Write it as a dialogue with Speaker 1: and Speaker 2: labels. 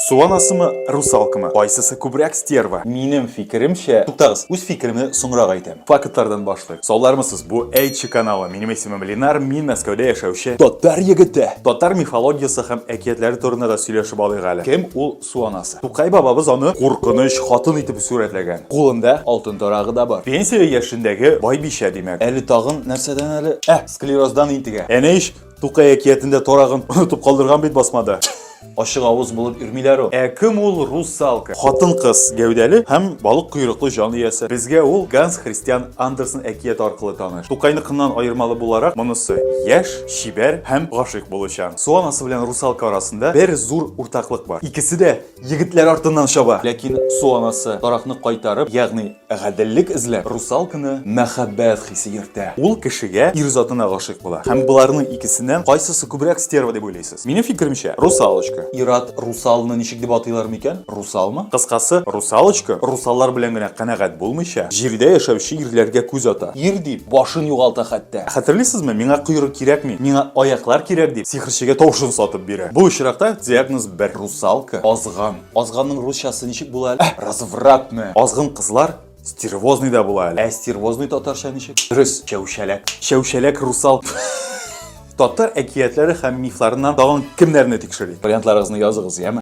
Speaker 1: Су анасымы, русалкамы? Кайсысы күбрәк стерва? Минем фикеремчә, туктагыз, үз фикеремне соңрак әйтәм. Фактлардан башлыйк. Саулармысыз, бу Әйтче каналы. Минем исемем Ленар, мин Мәскәүдә яшәүче татар егете. Татар мифологиясе һәм әкиятләре турында да сөйләшеп алыйк әле. Кем ул су анасы? Тукай бабабыз аны куркыныч хатын итеп сурәтләгән. Кулында алтын тарагы да бар. Пенсия яшендәге байбичә, димәк. Әле тагын нәрсәдән әле? Ә, склероздан интегә. Әнә ич, Тукай әкиятендә тарагын онытып калдырган бит басмада. Ачык авыз булып йөрмиләр ул. Ә кем ул русалка? Хатын-кыз гәүдәле һәм балык койрыклы җан иясе. Безгә ул Ганс Христиан Андерсен әкияте аркылы таныш. Тукайныкыннан аермалы буларак, монысы яшь, чибәр һәм гашыйк булучан. Су анасы белән русалка арасында бер зур уртаклык бар. Икесе дә Егетләр артыннан чаба. Ләкин су анасы таракны кайтарып, ягъни гаделлек эзләп, русалканы мәхәббәт хисе йөртә. Ул кешегә ир затына гашыйк була. Һәм боларның икесеннән кайсысы күбрәк стерва дип уйлыйсыз? Минем фикеремчә, русалочка. Ир-ат русалны ничек дип атыйлар микән? Русалмы? Кыскасы, русалочка русаллар белән генә канәгать булмыйча, җирдә яшәүче ирләргә күз ата. Ир дип, башын югалта хәтта. Хәтерлисезме, миңа койрык кирәкми, миңа аяклар кирәк дип, сихерчегә тавышын сатып бирә. Бу очракта диагноз бер. Русалка, азган. Азганның русчасы ничек була әле? Ә, развратная. Азгын кызлар стервозный да була әле. Ә стервозный татарча ничек? Дөрес, чәүчәләк. Чәүчәләк русал. Татар әкиятләре һәм мифларыннан тагын кемнәрне тикшерик? Вариантларыгызны языгыз, яме?